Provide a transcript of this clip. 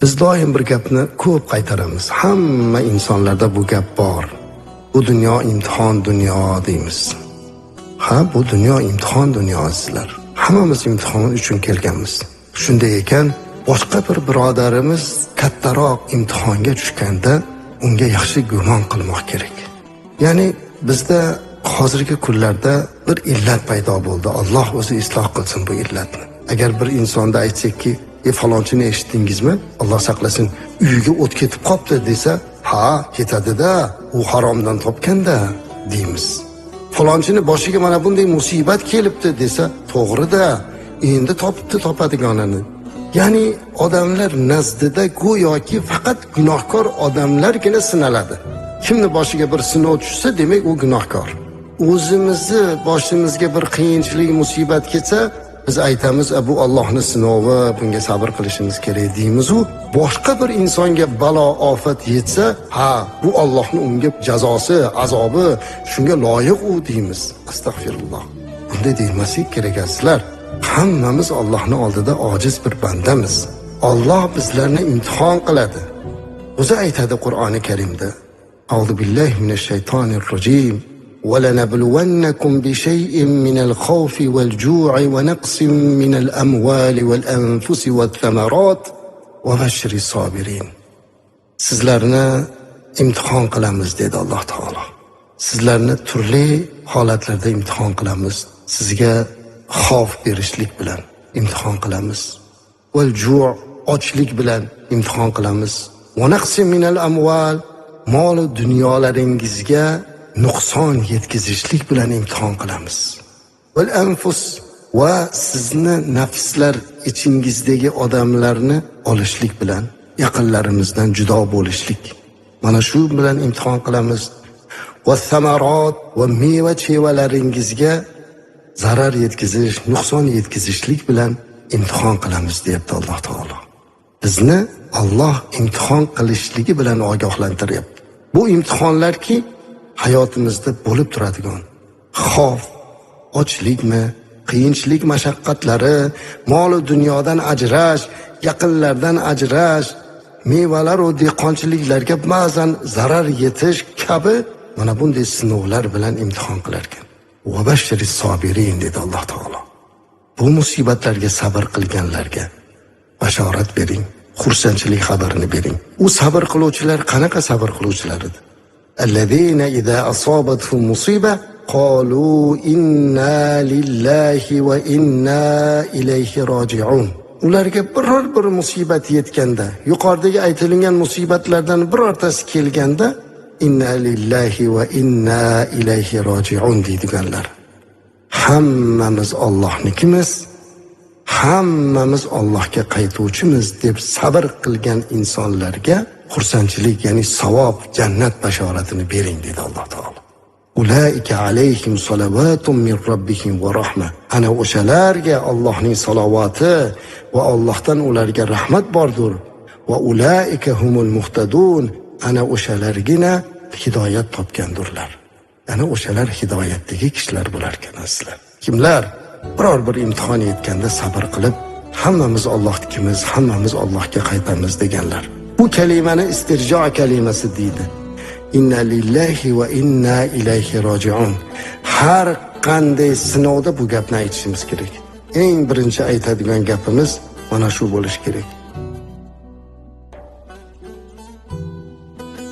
Biz doim bir gapni ko'p qaytaramiz. Hamma insonlarda bu gap bor. Bu dunyo imtihon dunyo deymiz. Ha, bu dunyo imtihon dunyo azizlar. Hammamiz imtihon uchun kelganmiz. Shunday ekan, boshqa bir birodarimiz kattaroq imtihonga tushganda unga yaxshi gumon qilmoq kerak. Ya'ni bizda hozirgi kunlarda bir illat paydo bo'ldi. Alloh o'zi isloh qilsin bu illatni. Agar bir insonda aytsakki, falonchini eshitdingizmi? Alloh saqlasin, uyiga o't ketib qopti desa, ha, ketadi-da, u haromdan topganda deymiz. Falonchini boshiga mana bunday musibat kelibdi desa, to'g'ri-da, endi topibdi topadiganini. Ya'ni odamlar nazdida go'yoki faqat gunohkor odamlargina sinaladi. Kimni boshiga bir sinov tushsa, demak u gunohkor. O'zimizni boshimizga bir qiyinchilik, musibat kelsa, biz aytamiz, bu Allohning sinovi, bunga sabr qilishimiz kerak deymiz. U boshqa bir insonga balo, ofat yetsa, ha, bu Allohning unga jazosi, azobi, shunga loyiq u deymiz. Astag'firulloh. Bunday demaslik kerak azizlar. Hammamiz Allohning oldida ojiz bir bandamiz. Alloh bizlarni imtihon qiladi. O'zi aytadi Qur'oni Karimda: A'udhu billahi minash shaytonir rojim. ولنبلونكم بشيء من الخوف والجوع ونقص من الأموال والأنفس والثمرات وبشر الصابرين. Sizlarni imtihon qilamiz dedi Alloh taolo. Sizlarni turli holatlarda imtihon qilamiz. Sizga xavf berishlik bilan imtihon qilamiz. Val ju', ochlik bilan imtihon qilamiz. Va naqsin minal amval, mol dunyolaringizga nuqson yetkazishlik bilan imtihon qilamiz. Val anfus, va sizni nafslar ichingizdagi odamlarni olishlik bilan, yaqinlarimizdan judo bo'lishlik. Mana shu bilan imtihon qilamiz. Va samarat, va meva chevalaringizga zarar yetkazish, nuqson yetkazishlik bilan imtihon qilamiz deyapti Alloh taolo. Bizni Alloh imtihon qilishligi bilan ogohlantiryapti. Bu imtihonlarki hayotimizda bo'lib turadigan xavf, ochlikmi, qiyinchilik mashaqqatlari, mol dunyodan ajrash, yaqinlardan ajrash, mevalar va dehqonchiliklarga ba'zan zarar yetish kabi mana bunday sinovlar bilan imtihon qilar ekan. Va bashiris sobirin dedi Alloh taolo. Bu musibatlarga sabr qilganlarga bashorat bering, xursandchilik xabarini bering. U sabr qiluvchilar qanaqa sabr qiluvchilar edi? الذين إذا أصابتهم مصيبة قالوا إنا لله وإنا إليه راجعون. Ularga biror bir musibat yetganda, yuqoridagi aytilgan musibatlardan birortasi kelganda, inna lillahi va inna ilayhi roji'un deydiganlar. Hammamiz Allohnikimiz, hammamiz Allohga qaytuvchimiz deb sabr qilgan insonlarga xursandchilik, ya'ni savob, jannat bashoratini bering dedi Alloh taolo. Ulaika alayhim salavatun min robbihim va rahma. Ana o'shalarga Allohning salovati va Allohdan ularga rahmat bordir. Va ulaika humul muhtadun. Ana o'shalargina hidoyat topgandurlar. Ana o'shalar hidoyatdagi kishilar bo'lar ekan azizlar. Kimlar biror bir imtihon yetganda sabr qilib, hammamiz Allohnikimiz, hammamiz Allohga qaytamiz deganlar. Bu kalimani istirjo kalimasi deydi. Inna lillahi va inna ilayhi roji'un. Har qanday sinovda bu gapni aytishimiz kerak. Eng birinchi aytadigan gapimiz mana shu bo'lishi kerak.